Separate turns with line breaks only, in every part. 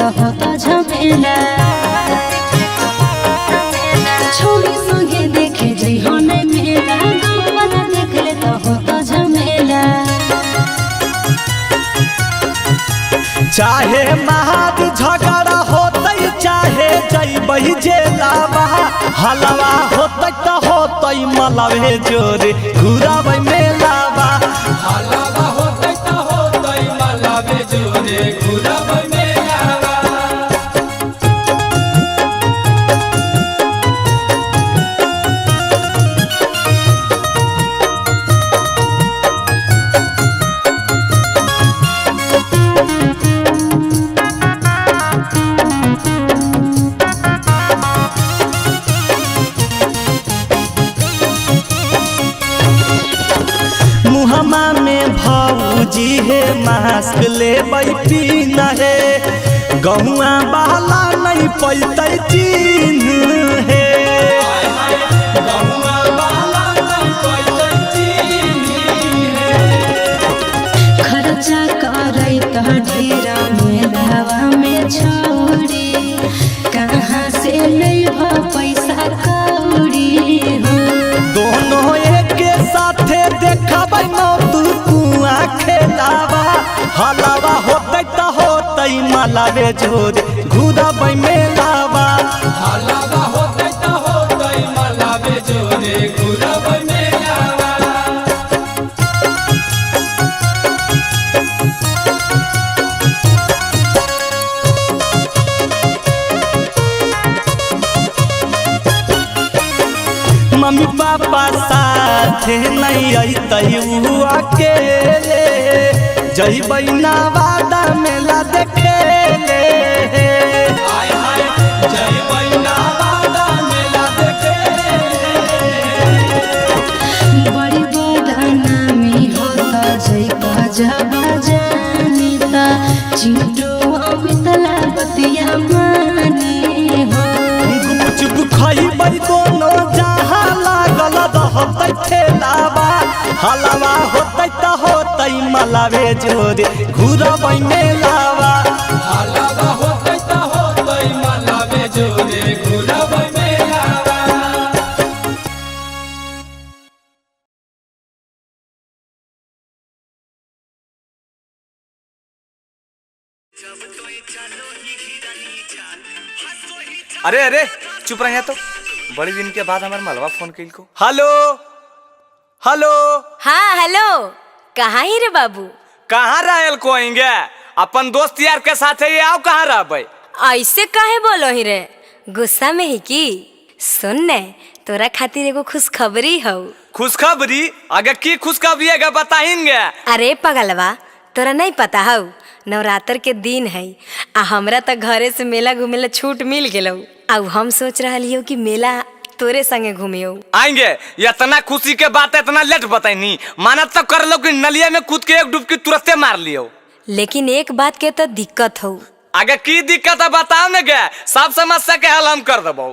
त होता झमेला। छोरी संगे देखे जइहो नै मेला, गाँव वाला देख ले त होता झमेला।
चाहे महाद झगड़ा होतै चाहे जइबै जेलावा, हलवा होतै त होतै मलवे जोरे घुरबै मेलावा।
हलवा होतै त होतै मलवे जोरे घुरबै मेलावा।
मुहमा में भौजी हे मास्क लेबै पीन हे, गहुआ बाला नहीं पैतै चिन्ह हे।
गहुआ वाला नहीं पैतै चीनी हे।
खर्चा करै त ढेरा मेलावा में छोड़ी, कहाँ से लैब पैसा कौड़ी हो।
दोनों एके साथे देखबै मौत कुआं खेलावा, हलवा होतै त होतै मलवे जोरे घुरबै मेलावा।
हलवा होतै त होतै मलवे जोरे घुरबै मेलावा।
मम्मी पापा साथे नहीं अइतै उ अकेले, जइबै नवादा मेला देखेले।
आय हाय जइबै नवादा मेला देखे।
बड़ी बदनामी होता जइबा जब जानी त चिंटू अमितला बतिया मानी हो।
गुपचुप खइबै दोनों जहाँ लागल रहतै ठेलावा, हलवा होतै त होतै मलवे जोरे घुरबै मेलावा।
हलवा होतै त होतै मलवे जोरे घुरबै मेलावा।
अरे अरे चुप रहे तो बड़े दिन के बाद हमारे मलवा फोन कइल को। हेलो हेलो।
हाँ हेलो, कहाँ ही रे बाबू?
कहाँ रहल को आएंगे अपन दोस्त यार के साथ ये आओ कहाँ रहबै?
ऐसे काहे बोलो ही रे, गुस्सा में ही की? सुन ने, तोरा खातिर एगो खुशखबरी हौ।
खुशखबरी? आगे की खुशखबरी है बताहिन गे?
अरे पगलवा, तोरा नहीं पता हौ, नवरात्र के दिन है आ हमरा तो घरे से मेला घूमे ला छूट मिल गेलौ। आ हम सोच रहलियौ कि मेला तोरे संगे घूमियौ।
आएंगे इतना खुशी के बात है, इतना लेट बताइनी माना तो कर लो कि नलिया में कूद के एक डुबकी तुरंते मार लियो।
लेकिन एक बात के तो दिक्कत हौ।
आगे की दिक्कत है बताओ ने गे, सब समस्या के हल हम कर देबो।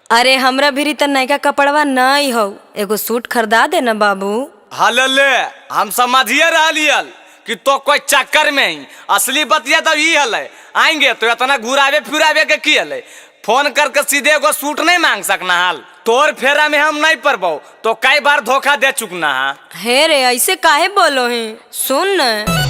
अरे हमरा भी त नयका कपड़वा नहीं हौ, एगो सूट खरीदा दे ना बाबू।
हल ले हम समझिए रहलियल कि तो कोई चक्कर में ही असली बतिया तब ई हल। आएंगे तो इतना घुरावे फिरावे के की हल? फोन करके सीधे एगो सूट नहीं मांग सकना हाल? तोर फेरा में हम नहीं पड़बो तो कई बार धोखा दे चुकना हा।
हे रे ऐसे काहे बोलो ही, सुन न।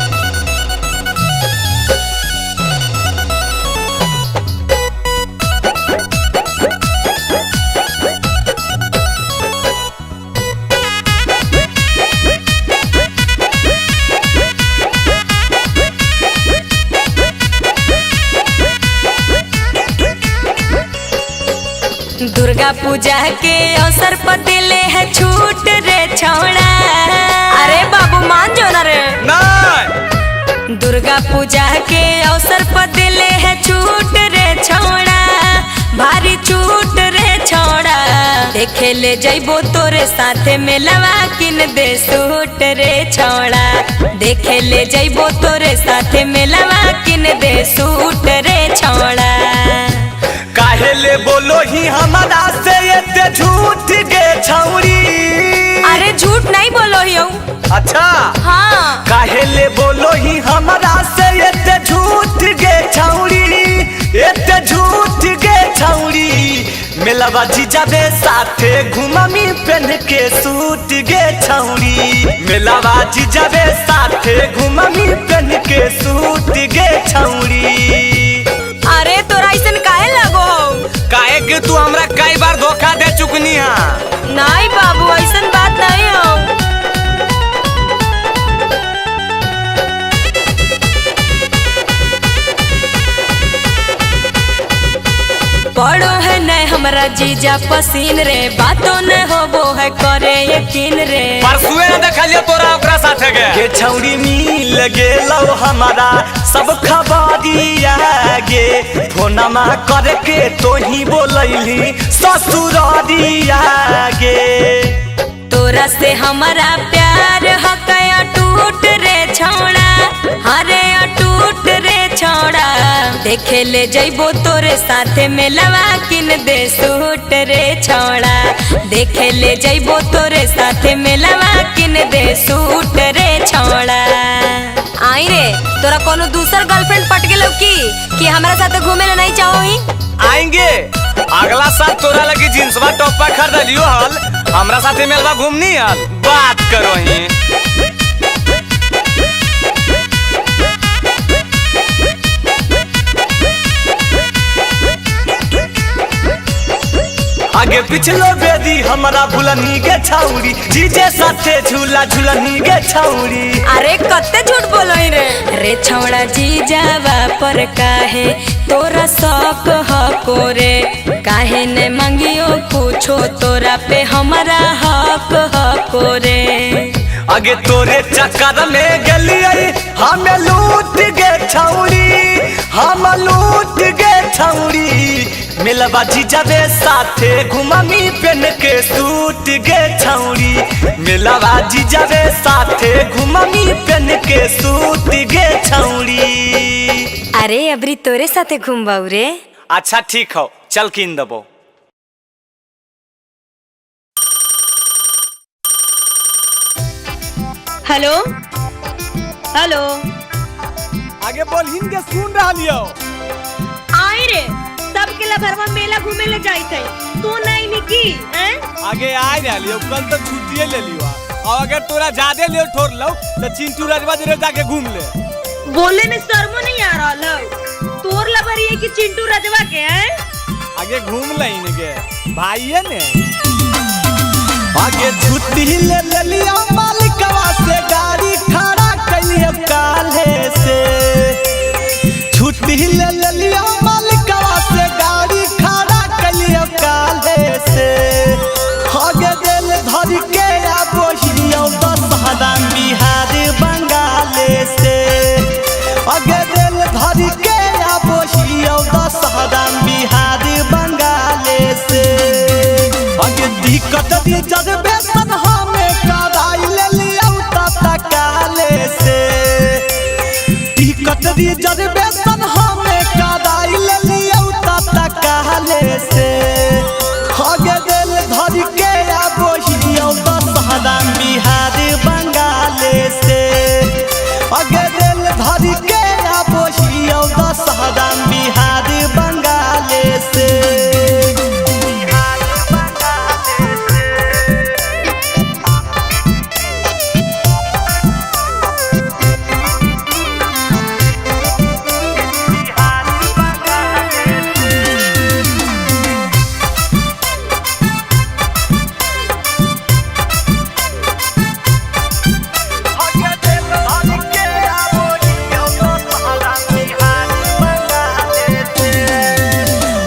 दुर्गा पूजा के अवसर पर दिले है छूट रे छौड़ा। अरे बाबू मान जो ना रे।
नहीं
दुर्गा पूजा के अवसर पर दिले है छूट रे छौड़ा, भारी छूट रे छौड़ा। देखे ले जइबो तोरे साथे मेलवा किन दे सूट रे छौड़ा। देखे ले जइबो तोरे साथे मेलवा किन दे सूट रे छौड़ा।
काहे ले बोलो ही हमारा से एते झूठ गे छौरी?
अरे झूठ नहीं बोलो ही।
अच्छा
हाँ
काहे ले बोलो ही हमारा से एते झूठ गे छौरी? मेलवा जीजाबे साथे घुममी पेन के सूट गे छौरी। मेलवा जीजाबे साथे घुममी पेन के सूट गे छौरी।
अरे तोरा ऐसन काहे लगो?
काहे कि तू हमरा कई बार धोखा दे चुकनी है।
नहीं बाबू ऐसन बात नहीं हो। पड़ो है न हमरा जीजा पसीन रे, बातों न होबो है करे यकीन रे।
परसुए न देखलियो तोरा ओकरा साथे गे।
गे छौरी मिल गेलौ हमारा सब खबरिया गे, फोनमा करके तोही बोलैली ससुररिया गे।
तोरा से हमारा प्यार हकया टूट रे छौड़ा, हरे अटूट रे छौड़ा। देखे ले जइबो तोरे साथे मेलवा किन दे सूट रे छौड़ा। देखे ले जइबो तोरे साथे मेलवा किन दे सूट रे छौड़ा। आई रे तोरा कोनो दूसर गर्लफ्रेंड पट गेलौ की कि हमरा साथे घूमे ले नहीं चाहोही?
आएंगे अगला साल तोरा लगी जींसवा टॉपा खरीदलियो हल, हमरा साथे मेलवा घूमनी हल। बात करो ही।
आगे पिछलो बेदी हमारा भुलनी गे छौरी, जीजे साथे झूला झूलनी गे छौरी।
अरे कत्ते झूठ बोलोई रे। रे छौड़ा जीजावा पर काहे तोरा शौक हको रे, काहे ने मांगियो पूछो तोरा पे हमारा हक हको रे।
आगे तोरे चक्कर में गेलियै हम लूट गे छौरी, हम लूट गे छौरी। मेलवा जीजाबे साथे घुममी पेन के सूट गे छौरी। मेलवा जीजाबे साथे घुममी पेन के सूट गे छौरी।
अरे अबरी तोरे साथे घूमबाऊ रे।
अच्छा ठीक हो, चल किन दबो।
हेलो हेलो,
आगे बोलहिन के सुन रहलियो।
आई रे सबके लभरवा मेला घूमे ले जाई थे, तू नहीं निकी हैं?
आगे आ रहलियो, कल तो छुट्टिए ले लियो, और अगर तोरा ज्यादा ले ठोर लो तो चिंटू राजवा जरे जाके घूम ले।
बोले में शर्मो नहीं आ रहा लो, तोर लभरी है कि चिंटू राजवा के हैं?
आगे घूम ले इनके भाई है ने।
आगे छुट्टी ले लिया मालिकवा से, गाड़ी खड़ा कैलियो काल्हे से। छुट्टी ले लिया मालिकवा से, गाड़ी खड़ा कैलियो काल्हे से। आगे दिल धर के आबो दशहरा बिहार बंगाले से। आगे दिल धर के आबो दशहरा बिहार बंगाले से। आगे दिक्कत रिजर्वेशन हमें कराई ले लियौ तत्काले से। टिकट रिजर्वेशन हमें कराई ले लियौ तत्काले से। आगे दिल धर के आबो दशहरा बिहार बंगाले से। आगे दिल धर के आबो दशहरा बिहार बंगाले से।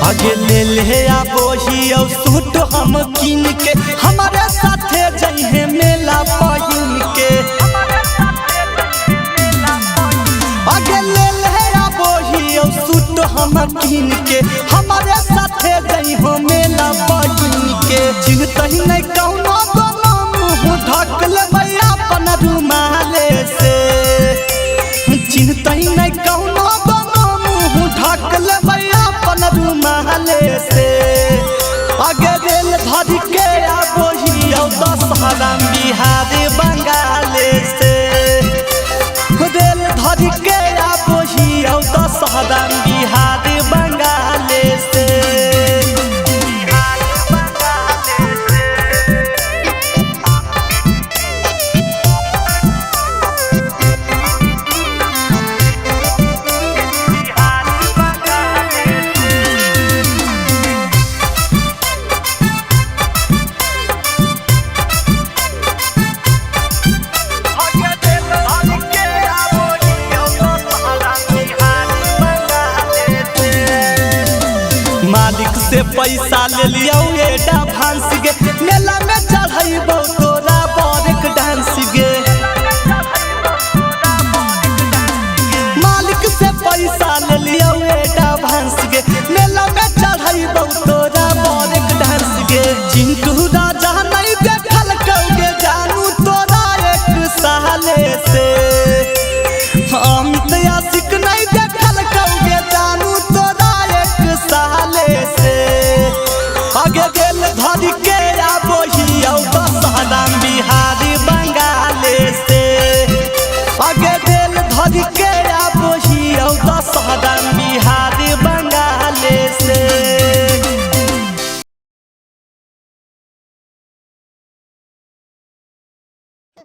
आगे ले ले आबो सूट हम किन के, हमारे साथे जइहे मेला पहिन के। आगे ले ले आबो सूट हम किन के, हमारे साथे जइहो मेला पहिन के। चिन्हतही नहीं कौनो दोनों मुँह ढक लेबै अपन रुमाले से। चिन्हतही नहीं कौनो दोनों मुँह ढक लेबै अपन रुमाले से। आगे रेल धर के आबो दशहरा बिहार बंगाले से। रेल धर के आबो दशहरा बिहार बंगाले से। भर के आबही औ दशहरा बिहार बंगाल से।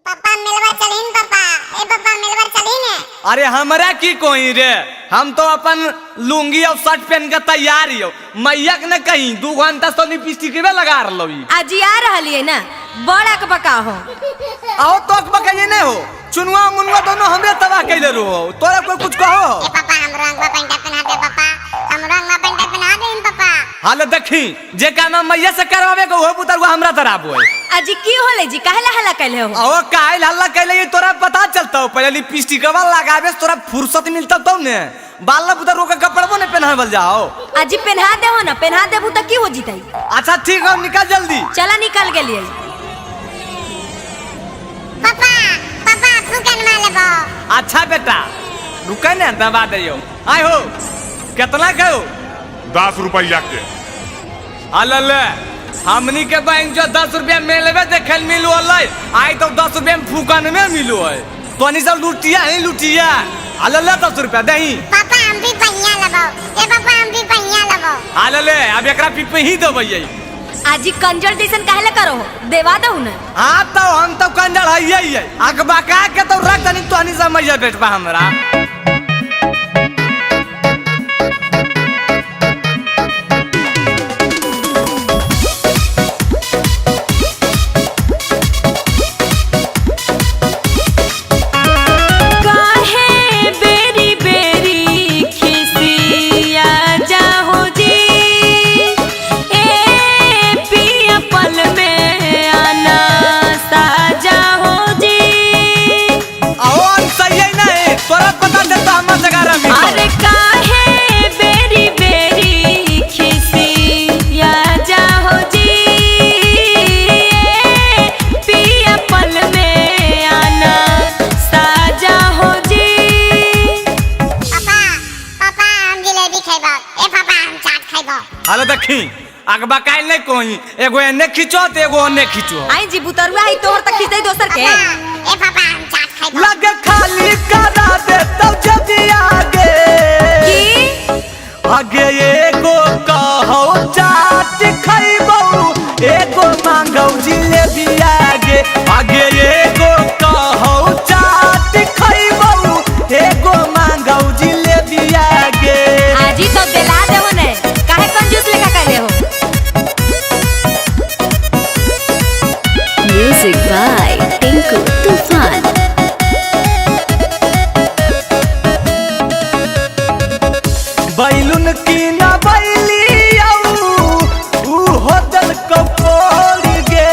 पापा मिलवा चलीन पापा, ए पापा मिलवा चलीन।
अरे हमरा की कोई रे, हम तो अपन लुंगी और शर्ट पहन के तैयार ही हो। मैया के न कहीं 2 घंटा से लिपस्टिक लगा रहो।
आज आ रही है ना बड़ा के बका हो।
आओ तो बकाइए नहीं हो, चुनुआ मुनुआ दोनों हमरे तबाह कैले रहो। तोरा कोई कुछ कहो?
ए पापा हम रंगवा पेंटा पहना दे पापा, हम रंगवा पेंटा पहना दे पापा।
हाल देखी जे काम मैया से करवावे के ओहो पुतरुआ हमरा तरफ होए।
अजी की होले जी, काहे ला हल्ला कैले हो?
आओ काहे हल्ला कैले ये तोरा पता चलता हो। पहले लिपस्टिकवा लगावे से तोरा फुर्सत मिलता तब ने। बाल पुतरुआ के कपड़बो ने पहनावल जाओ।
अजी पहना देहो ना, पहना देबू त की हो जीतई?
अच्छा ठीक है, निकल जल्दी।
चला निकल गेलिए।
पापा पापा फूकन मारबो।
अच्छा बेटा रुके ने दबा दियो। आय हो कितना कहो?
10 रुपया के।
अल हमनी के बैंक जो 10 रुपया मिलबे देखल मिलू अल्लै, आई तो 10 रुपया में फूकन में मिलू है। तोनी सब लुटिया है लुटिया। अल 10 रुपया दही।
पापा हम भी पहिया लबो, ए पापा हम भी पहिया लबो।
अल अब एकरा पिपे ही देबै।
आजी कंजर जैसन काहे ला करो हो, देवा दहु ना।
हां तो हम तो कंजर हइए है, अकबका के तो रख दनी तोनी सब मैया बेटबा हमरा।
अरे काहे बेरी बेरी खिसिया जाहो जी, पिया पल में आना साजा हो जी।
पापा पापा हम जिलेबी खैबो, ए पापा हम चाट खैबो।
हाल देखी अगबा काइल नहीं कोई, एगो एने खींचो तो एगो ओने खींचो।
आई जी बुतरुआ ही तोहर तक खींचई दोसर के।
ए पापा हम चाट खैबो।
लग खाली करा दे तब जब आगे
की
आगे एगो कहो चाट खैबो, एगो मांगौ जिलेबी आगे। आगे एगो कहो चाट खैबो, एगो मांगौ जिलेबी आगे।
आजी तो दिला देहो ने, काहे कंजूस लेखा कैले हो?
Music by Tinku Tufan.
Balloon की ना बैली आऊ ऊ होटल कपोल गे,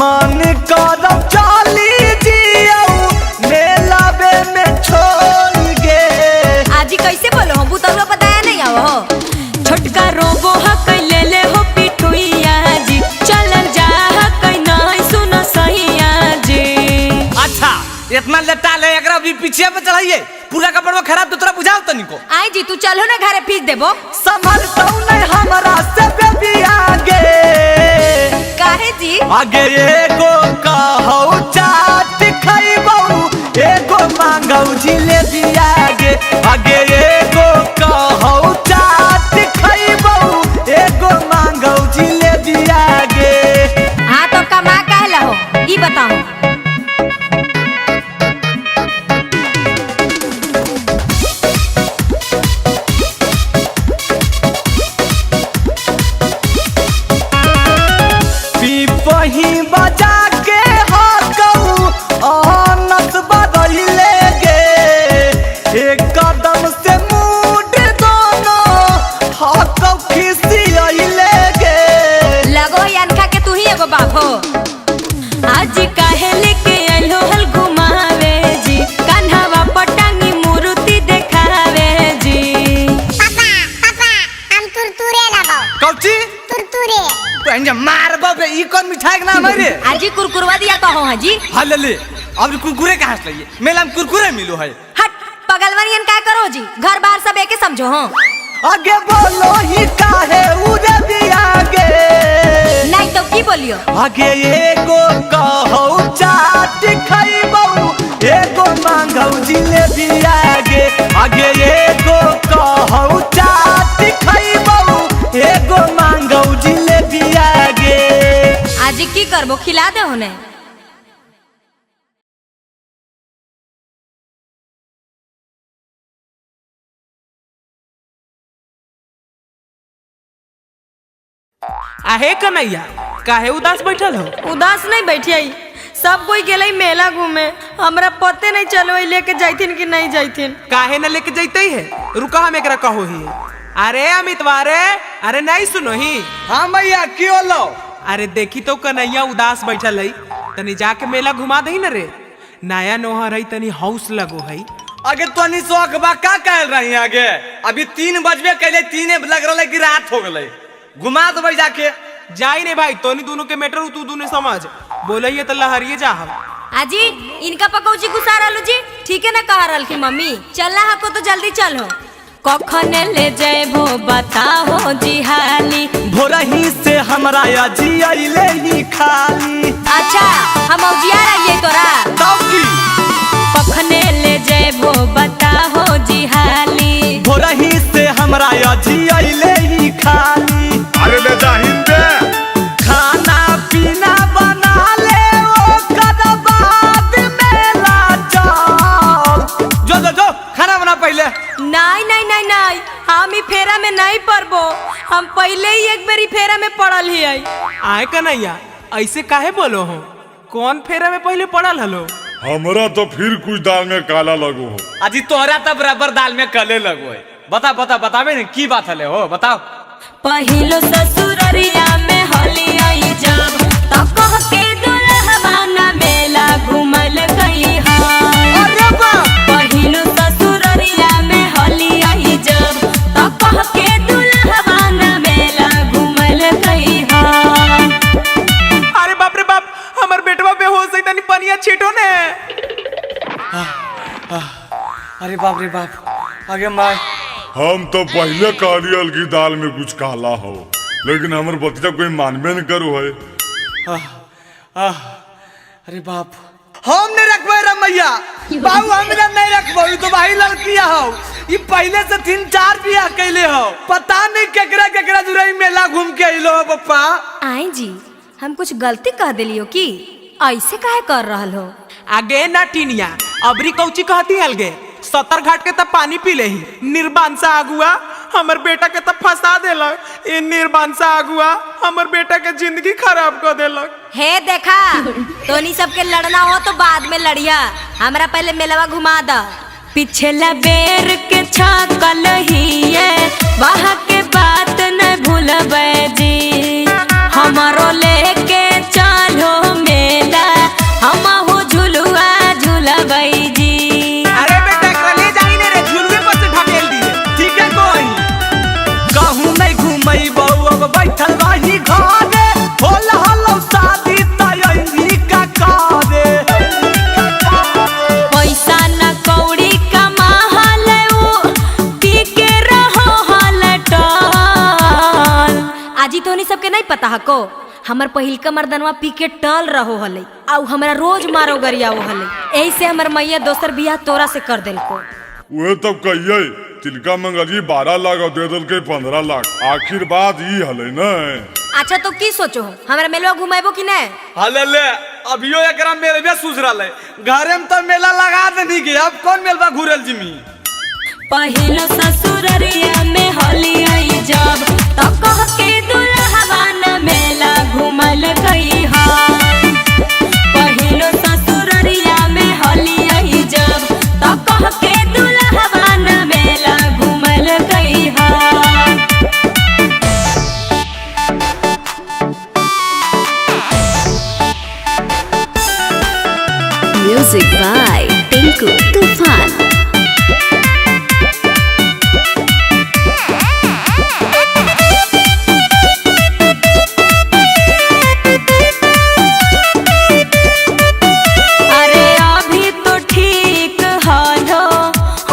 मन करब चली जियाऊ मेलावे में छोड़ गे।
आजी कैसे बोलो हो, बुतरुआ बताया नहीं आओ हो।
छोटका रोबो हक ले ले हो पिठुइया जी, चलल जा हक नहीं सुनो सहिया जी।
अच्छा इतना लेटा ले एकरा भी पीछे पे चढ़ाइए, पूरा कपड़वा खराब तो तोरा बुझाओ तनिको।
आई जी तू चलो ना घरे फीस देबो।
संभल तो नहीं हमरा से बेबी आगे।
काहे जी?
आगे एगो कहो चाट खैबो, एगो मांगौ जिलेबी आगे। आगे एगो कहो चाट खैबो, एगो मांगौ जिलेबी आगे।
हाँ तो कमा काहे ला हो ई बताओ?
पही बजा के हाकऊ आनत बदले गे, एक कदम से मूड दोनों हाकऊ खिसियले गे।
लगो अनखा के तू ही एगो बाप हो।
आज काहे लेके आइलो हल घुमावे जी, कान्हावा पटांगी मूर्ति देखावे जी।
पापा पापा हम तुरतुरे लबो।
कौची
तुरतुरे?
बहन मारबो बे, ई कौन मिठाई के नाम है रे?
आजी कुरकुरवा दिया कहो हाजी।
हां ले ले अब कुरकुरे कहां से लइए, मेला में कुरकुरे मिलो है।
हट पगलवनियन का करो जी, घर बार सब एके समझो हो।
आगे बोलो ही काहे उड़े भी आगे।
नहीं तो की बोलियो?
आगे एगो कहो चाट खैबो, एगो मांगौ जिलेबी आगे। आगे एगो कहौ चाट खइबौ एगो मांगौ जिलेबी आगे।
आज की करबो खिला दे होने।
आहे कन्हैया काहे उदास बैठल हो?
उदास नहीं बैठियाई, सब कोई गेलै मेला घूमे, हमरा पते नहीं चलो लेके जाइथिन कि नहीं जाइथिन।
काहे न लेके जैते है, रुका हम एकरा कहो ही। अरे अमितवा रे, अरे नहीं सुनो ही।
हाँ भैया की होलो?
अरे देखी तो कन्हैया उदास बैठल है, तनी जाके मेला घुमा दही न रे, नया नोहर है तनी हौस लगो है।
आगे तनी शौक बा का कहल रही आगे, अभी 3 बजबे कैले, 3 लग रहा कि रात हो गई, घुमा दो भाई जाके।
जाई नहीं भाई, तोनी दोनों के मैटर तू दोनों समझ, बोले तो लहरिए जा हम।
आजी इनका पकौची गुस्सा रहलू जी, ठीक है ना कह रहल की मम्मी चलना हको तो जल्दी चलो। कखन ले जैबो बताओ जी हाली,
भोरही से हमरा अजी अइले ही खाली।
अच्छा हम औजिया रहिए तोरा
तब की।
कखन ले जैबो बताओ जी हाली,
भोरही से हमरा अजी अइले ही खाली।
अरे ले जा हिंदे
खाना पीना बना ले ओकर बाद मेला चल।
जो जो जो खाना बना पहले।
नहीं नहीं नहीं नहीं, हम ही फेरा में नहीं पड़बो, हम पहले ही एक बेरी फेरा में पड़ल ही आई।
आए कन्हैया ऐसे काहे बोलो हो, कौन फेरा में पहले पड़ल हलो?
हमरा तो फिर कुछ दाल में काला लगो हो।
अजी तोहरा तब बराबर दाल में काले लगो है। बता बता बतावे न की बात हले हो बताओ।
पहिलो ससुररिया में होली आई जब, तो कह के दुल्हवा ना मेला घुमल गई हा।
अरे बाप!
पहिलो ससुररिया में होली आई जब, तो कह के दुल्हवा ना मेला घुमल गई हा।
अरे बाप रे बाप, हमर बेटवा बेहोश है, तनी पनिया छीटो ने।
अरे बाप रे बाप, आगे मार।
हम तो पहले कहलियल की दाल में कुछ काला हो, लेकिन हमर बतिया कोई मानबे न करो है।
अरे बाप, हम नहीं रखबे रमैया बाबू, हमरा नहीं रखबो, ई तो भाई लड़किया हो, ई पहले से 3-4 बियाह कैले हो, पता नहीं केकरा केकरा जुरई मेला घूम के अइलो हो पप्पा।
आई जी हम कुछ गलती कह देलियो की ऐसे काहे कर रहल हो?
आगे ना टीनिया अबरी कौची कहती हलगे, सतर घाट के तब पानी पी ले ही निर्बांसा आगुआ हमर बेटा के तब फंसा देलक, ई निर्बांसा आगुआ हमर बेटा के जिंदगी खराब कर देलक।
हे देखा तोनी सबके लड़ना हो तो बाद में लड़िया, हमरा पहले मेलवा घुमा द। पिछला बेर के छाकल ही है वहाँ के बात न भूलबे जी, हमारो लेके चलो मेला हम झुलुआ झुलबे जी।
अरे बेटा एकरा ले जाई ने रे, झुलुए पर से ढकेल दिए।
ठीक है कोई कहूँ नहीं घुमैबौ अब बैठल रही घरे, होल हलौ शादी तैयारी का करे।
पैसा न कौड़ी कमा हले उ पी के रहो हलटल। आजी तोनी सबके नहीं पता हको, हमर पहिलका मर्दनवा पी के टल रहो हले आउ हमरा रोज मारो गरियाओ हले, एही से हमर मैया दोसर बियाह तोरा से कर देलको।
उहे तब कहिए तिलका मंगली 12 लाख और दे देलके 15 लाख, आखिर बात ई हले न।
अच्छा तो की सोचो हो, हमरा मेलवा घुमाएबो कि नहीं?
हले ले अभियो एकरा मेलबे सूझ रहले, घरे में तो मेला लगा देनी के, अब कौन मेलबा घुरल जिमी।
पहिलो ससुररिया में होली आई जब, तो कह के दुल्हवा न मेला घुमल गई हा। पहिलो ससुररिया में होली आई जब, तो कह के दुल्हवा न मेला घुमल गई हा।
Music by Tinku Tufan.
अरे अभी तो ठीक हलो,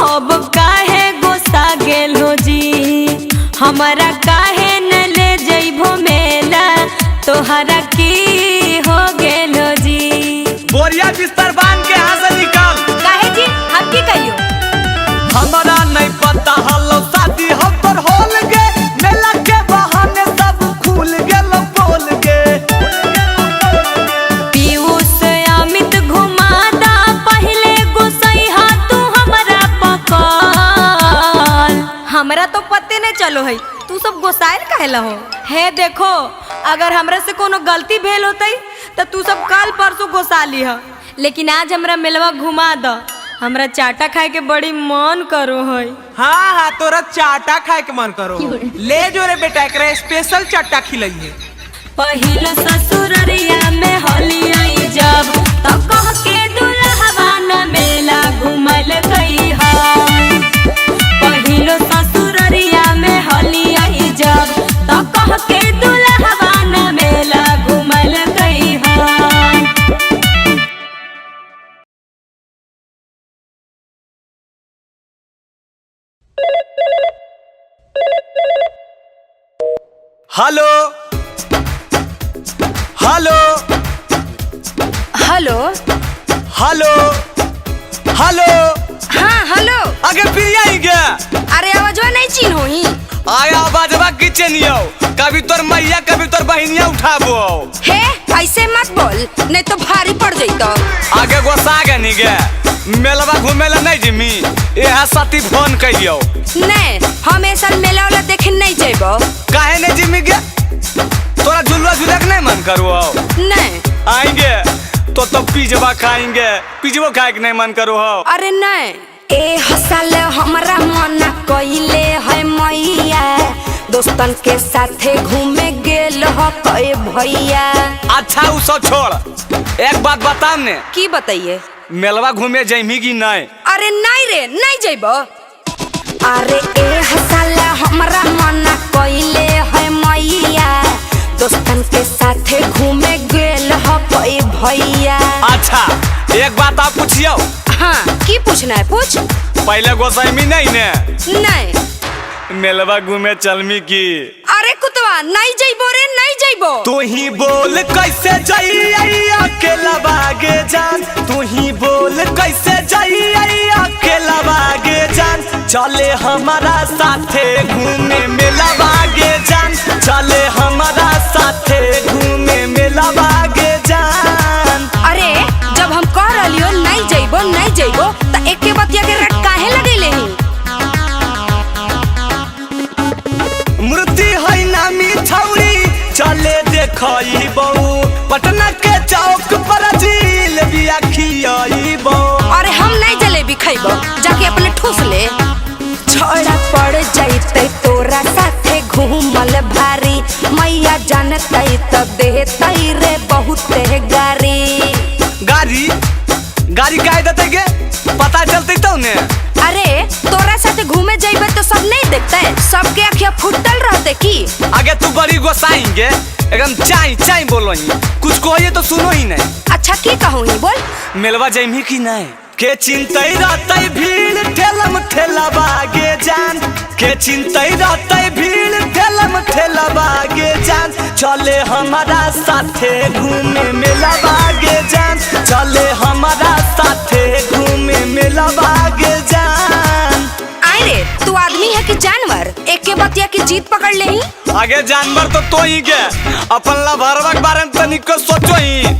अब काहे गुस्सा गेलो जी, हमारा काहे न ले जइबो मेला तोहरा की हो गेलो जी।
बोरिया बिस्तर बांध के यहाँ से निकाल।
काहे जी हम की तो पते नहीं चलो है, तू सब गोसाइल काहे हो? हे देखो, अगर हमरा से कोनो गलती भेल होतई तो तू सब कल परसों गोसा लीह, लेकिन आज हमरा मेलवा घुमा द, हमरा चाटा खाए के बड़ी मन करो है।
हाँ हाँ, तोरा चाटा खाए के मन करो, ले जो रे बेटा एकरा स्पेशल चाटा खिलाइए।
पहिलो ससुररिया में होली आई जब, तो कह के दुल्हवा न मेला घुमल गई हा। पहिलो ससुररिया में होली आई जब, तो कह के दुल्हवा न मेला घुमल गई हा।
Hello hello
hello
hello hello.
हाँ हेलो।
आगे प्रिया ही गया।
अरे आवाजवा नहीं चिन्हो ही।
आया आवाजवा की चिन्हियो, कभी तोर मैया कभी तोर बहिनिया उठाबो।
हे ऐसे मत बोल, नहीं तो भारी पड़ जइतो।
आगे गोसा गे नी गे, मेलवा घूमेला नहीं जिमी, एहा साथी फोन कइयो।
नहीं, हम ऐसा मेला वाला देखे नहीं जइबो।
काहे नहीं जिमी गे? तोरा झुलवा झूले के नहीं मन करो?
नहीं।
आएंगे तो पिज्जा खाएंगे, पिज्जा खाए के नहीं मन करो हो?
अरे नहीं। ए हसल हमरा मना कइले है मैया, दोस्तन के साथे घूमे गेल ह कए भैया।
अच्छा उ सब छोड़, एक बात बताम ने।
की बताइए?
मेलवा घूमे जइमी की नहीं?
अरे नहीं रे, नहीं जइबो। अरे ए हसल हमरा मना कइले है मैया, दोस्तन के साथे घूमे गेल ह कए भैया।
अच्छा एक बात आप पूछियो।
हाँ की पूछना है पूछ।
पहले गोसाईमी नहीं ने?
नहीं।
मेलवा घूमे चलमी की?
अरे कुतवा नहीं जइबो रे, नहीं जइबो।
तू ही बोल कैसे जाई अकेला बागे जान, तू ही बोल कैसे जाई अकेला बागे जान, चले हमारा साथे घूमे मेला बागे जान, चले हमारा साथे घूमे मेला बागे जान।
अरे जब हम कह रहियो नहीं जइबो नहीं जइबो त एके बतिया के रट काहे लगैले ही?
मूर्ति है नामी छौरी चले देखई बऊ, पटना के चौक पर जिलेबी खियाई बऊ।
अरे हम नहीं जलेबी खइबो, जाके अपने ठूस ले। छोड़ा पड़ जइते तोरा साथे घूमल भारी, मैया जानतै त देतै रे बहुते गारी।
गारी गारी काहे देतै गे? पता चलतै तब ने।
अरे तोरा साथे घूमे जइबे तो सब नहीं देखते, सबके आँखिया फुटल रहते की?
आगे तू बड़ी गोसाएंगे, एकदम चाई चाई बोलो ही, कुछ कहिए तो सुनो ही नहीं।
अच्छा की कहूँ ही बोल।
मेलवा जइमी की नहीं?
के चिंतई रहतै भीड़ ठेलम ठेला बागे जान, के चिंतई रहतै भीड़ ठेलम ठेला बागे जान, चले हमारा साथे घूमे मेला बागे जान, चले हमारा साथे घूमे मेला बागे जान।
आए रे तू आदमी है कि जानवर? एके बतिया की जीत पकड़ ले ही।
आगे जानवर तो ही के अपन लभरवा के बारे में तनिको सोचो ही।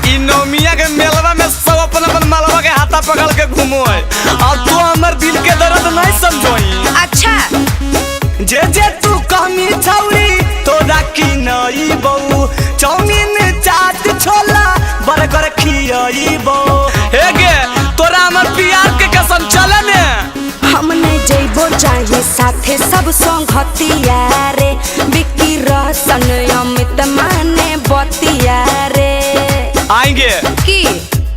इ नौमिया के मेलवा में सब अपन अपन मलवा के हाथा पकड़ के घूमो है, और तू हमर दिल के दर्द नहीं समझो ही।
अच्छा
जे जे तू कहमी छौरी तोरा की नई बऊ, चाउमीन चाट छोला बर्गर खियाई बऊ।
हे गे तोरा हमर प्यार के कसम चले ने।
हम नहीं जइबो चाहे साथे सब संगतिया रे, बिक्की रहसन अमित माने बतिया रे।
आएंगे
की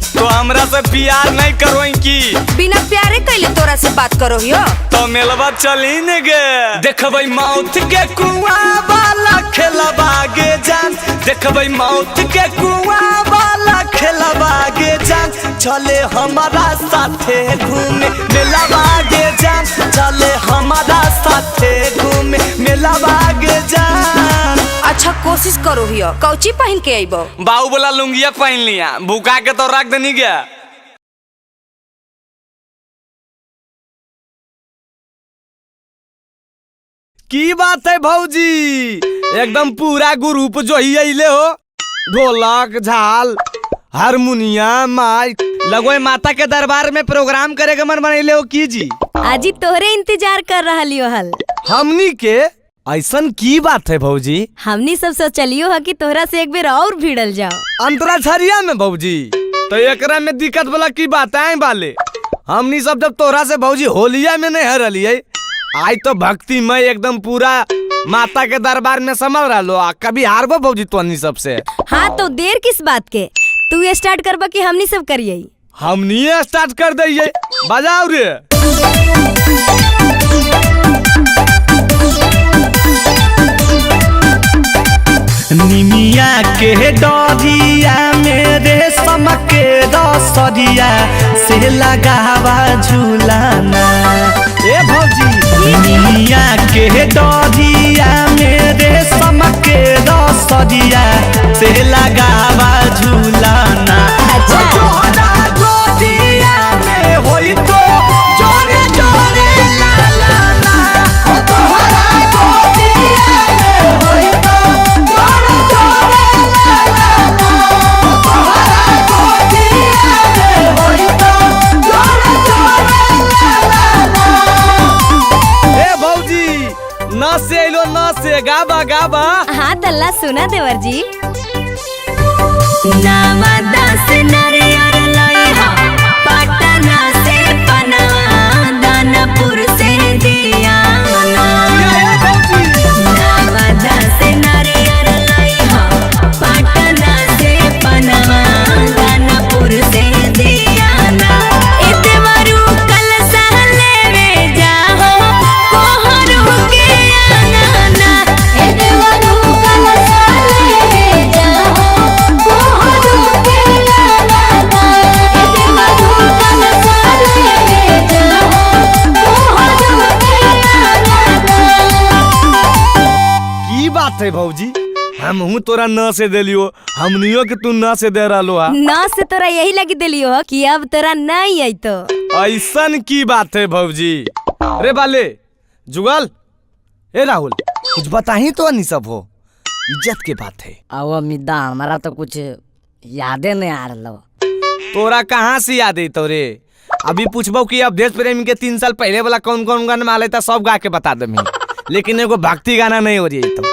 तो हमरा से प्यार नहीं करो की?
बिना प्यारे कैले तोरा से बात करो हियो?
तो मेलवा चली ने गे।
देखबै मौत के कुआं वाला खेला बागे जान, देखबै मौत के कुआं वाला खेला बागे जान, चले हमारा साथे घूमे मेला बागे जान, चले हमारा साथे घूमे मेला बागे जान।
अच्छा कोशिश करो हियो। कौची पहन के आइबो?
बाबू बोला लुंगिया पहन लिया, भूखा के तो रख देनी गया। की बात है भौजी, एकदम पूरा ग्रुप जो ही अइले हो, ढोलक झाल हारमोनिया माइक लगो माता के दरबार में प्रोग्राम करे के मन बनैले हो की जी?
आजी तोहरे इंतजार कर रहा हल।
हमनी के ऐसन की बात है भौजी?
हमनी सब सोचलियो है कि तोहरा से एक बेर और भिड़ल जाओ।
अंतराक्षरिया में भौजी? तो एकरा में दिक्कत वाला की बात है बाले। हमनी सब जब तोहरा से भौजी होलिया में नहीं हरलिए, आई तो भक्ति में एकदम पूरा माता के दरबार में समझ रहा। कभी हारबो भौजी तोहनी सबसे?
हाँ तो देर किस बात के, तू स्टार्ट करबा कि हमनी सब करिए?
हमनी स्टार्ट कर दिए, बजाओ रे। निमिया के डरिया मेरे समके रसरिया से लगावा झूलाना। ए भौजी, निमिया के डरिया मेरे समके रसरिया से लगावा झूलाना। अच्छा। गोदिया में होई तो जोरे जोरे लालाना। तोहरा गोदिया में होई तो जोरे जोरे लालाना। तोहरा गोदिया में होई तो जोरे जोरे लालाना। ए भौजी, ना से लो ना से गाबा गाबा।
हाँ तल्ला सुना देवर जी। नावा से नरियर लई हा, पटना से पनवा, दानापुर से दियाना। नावा से नरियर लई हा, पटना से पनवा, दानापुर से दियाना। ए देवरू कलशा लेवे जाहो, कोहरू के आंगना। ए देवरू कलशा लेवे जाहो, कोहरू के आंगना। ए देवरू कलशा लेवे जाहो, कोहरू के आंगना।
की बात है भौजी, हमहू तोरा न से देलियो, हमनियो के तू न से दे रहलो हा।
न से तोरा यही लगी देलियो हो कि अब तोरा नहीं आई तो।
ऐसन की बात है भौजी? रे बाले जुगल, ए राहुल, कुछ बताही तो नहीं सब हो, इज्जत के बात है।
आओ अमिता, हमारा तो कुछ यादे नहीं आ रहा।
तोरा कहाँ से याद है तोरे? अभी पूछबो कि अब देश प्रेमी के 3 साल पहले वाला कौन कौन गाना माले था सब गा के बता दमी, लेकिन एगो भक्ति गाना नहीं हो रही तो।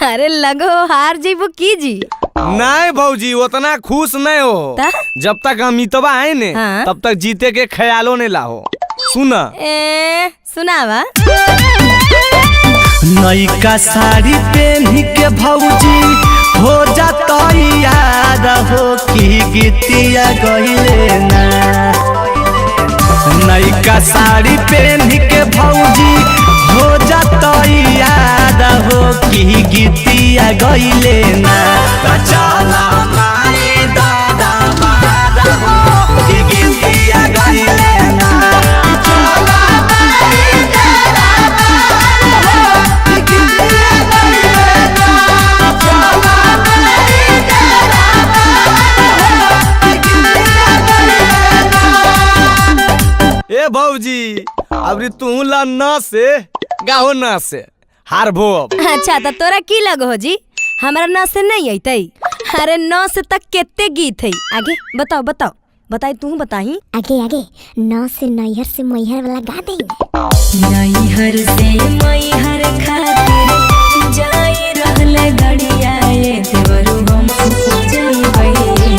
अरे लगो हार जीबो की जी?
नहीं भौजी, उतना खुश नहीं हो जब तक अमितवा आए ने। हाँ? तब तक जीते के ख्यालों ने लाहो। सुना
ए सुनावा।
नईका साड़ी पहन के भौजी हो जाता याद हो की गीतिया गईले ना। नईका साड़ी पहन के भौजी हो जाता याद हो की गीतिया गईले ना। चला माई दादा मारा हो की गीतिया गईले ना। चला माई दादा मारा हो की गीतिया गईले ना। चला माई दादा मारा हो की गीतिया गईले ना।
ए भौजी, अबरी तू ला ना से गाहो ना से हार भो अब।
अच्छा तो तोरा की लगो जी, हमारा न से नहीं अतई? अरे न से तक केते गीत है, आगे बताओ बताओ बताई, तू बताही
आगे आगे। न से नैहर से मैहर वाला गा दे।
नैहर से मैहर खातिर जाई रहल गड़िया ए देवरू हम जइबै जी।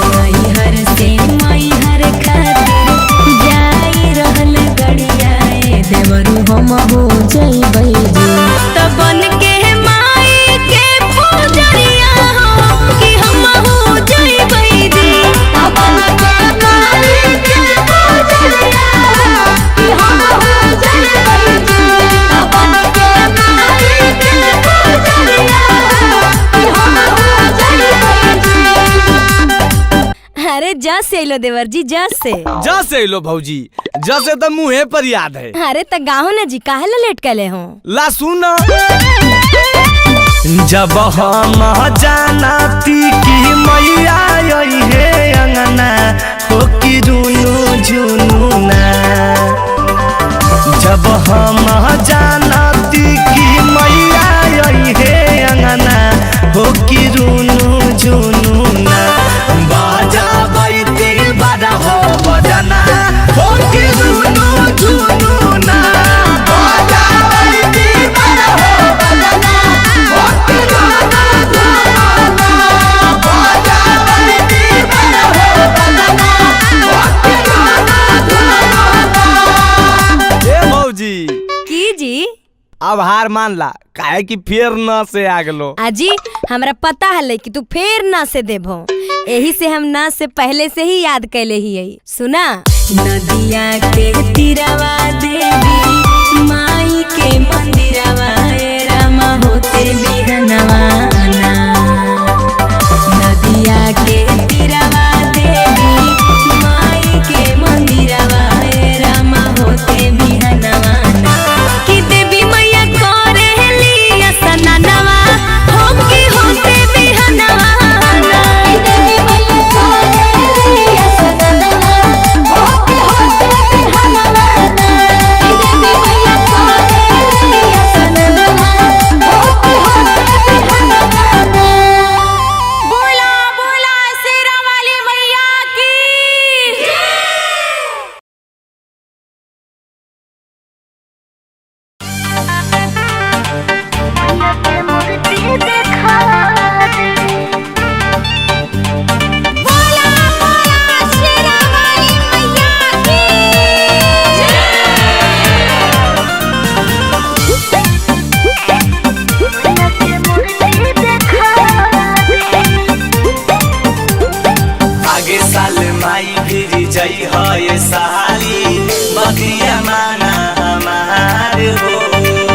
नैहर से मैहर खातिर जाई रहल गड़िया ए देवरू हम हो जइबै जी। त बन के माई के पुजरिया हो कि हम हो जइबै जी। त बन के माई के पुजरिया हो कि हम हो जइबै जी। त बन के माई के पुजरिया हो कि हम हो जइबै जी।
अरे जा से लो देवर जी, जा से
जा से लो भौजी, जा से तो मुँहे पर याद है।
अरे त गाहो ना जी, काहे ला लेट कले हो?
ला सुना।
जब हम जानती कि मैया आई हे अंगना हो कि रुनु झुनु ना। जब हम जानती कि मैया आई हे अंगना हो कि रुनु झुनु ना। बाजा बैती बड़ा हो बजना हो कि रुनु
अब हार मान ला, काहे कि फिर न से आ गलो।
आजी हमरा पता हले कि तू फिर ना से देबो, एही से हम ना से पहले से ही याद कैले ही। सुना, नदिया के तीरवा देवी माई के मंदिरवा रामा होते बिहनवा ना। नदिया के तीरवा देवी माई के मंदिरवा रामा होते बिहनवा ना। कि देवी मैया करेली असननवा हो कि होते बिहनवा ना।
देवी मैया करेली असननवा हो कि होते बिहनवा ना। देवी मैया करेली असननवा हो कि होते बिहनवा ना।
बोला बोला शेरा वाली मैया की। बोला बोला शेरा वाली मैया की।
आगे साल माई फिर जई है साली, बतिया माना हमार हो।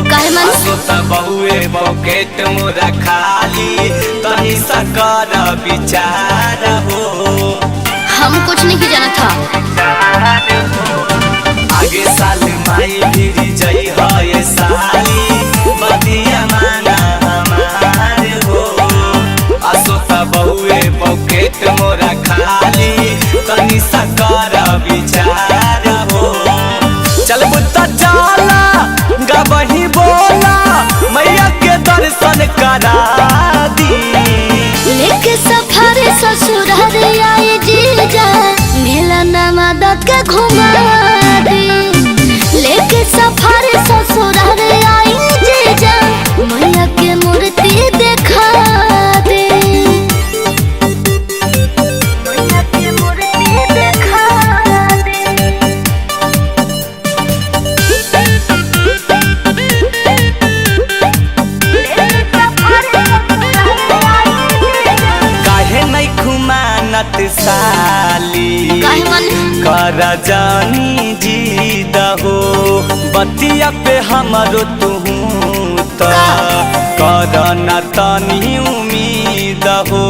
काहे मन?
आसो त बहुए पॉकेट मोरा खाली, तनी सकर विचार हो।
हम कुछ नहीं जाना था।
आगे साल माई फिर जई है साली, बतिया माना हमार हो। आसो त बहुए पॉकेट मोरा खाली, तनी सकर विचार हो। चल बुत्ता जाला गबही बोला, मैया के दर्शन करा दी।
लेके सफर ससुराल आए जीजा, मेला नवादा के घुमा दे। लेके सफर ससुराल आए जीजा, मैया के मूर्ति देखा दे। मैया के मूर्ति देखा दे।
काहे नहीं खुमानत साली,
काहे मन?
कर जानी जी दहो बतिया पे हमरो तुहू त कर न तनी उम्मीद हो।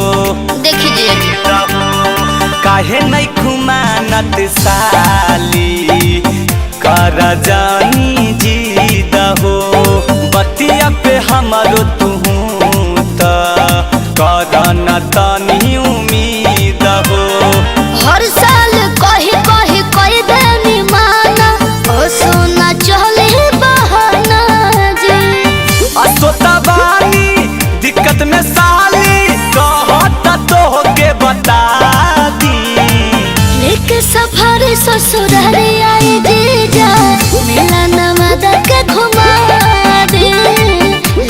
देखी जीजाजी।
काहे नहीं खुमानत साली, कर जानी जी दहो बतिया पे हमरो तुहू त कर न तनी उम्मीद हो।
हर साल कही कही कही देनी माना, ओ सोना चले बहाना जी।
असोता बानी दिक्कत में साली, कहता तो के बता दी।
लेके सफर ससुराल आए जीजा, मेला नवादा के घुमा दे।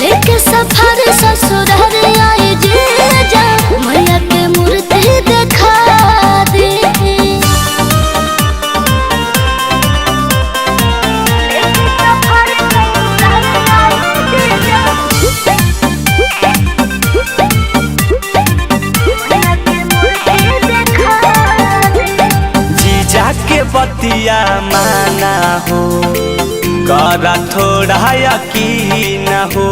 लेके सफर ससुराल आए जीजा, मैया के मूर्ति देखा दे। लेके सफर ससुराल आए जीजा, मैया के मूर्ति देखा दे।
जीजा के बतिया माना हो, करा थोड़ा यकीन हो।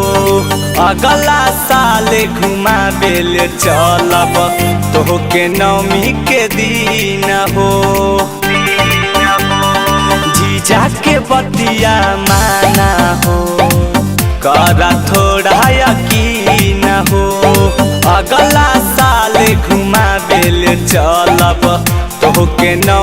अगला साल घुमाबेल चलब तोहके नवमी के दिन हो। जीजा के बतिया माना हो, करा थोड़ा यकीन हो। अगला साल घुमाबेल चलब तोहके नवमी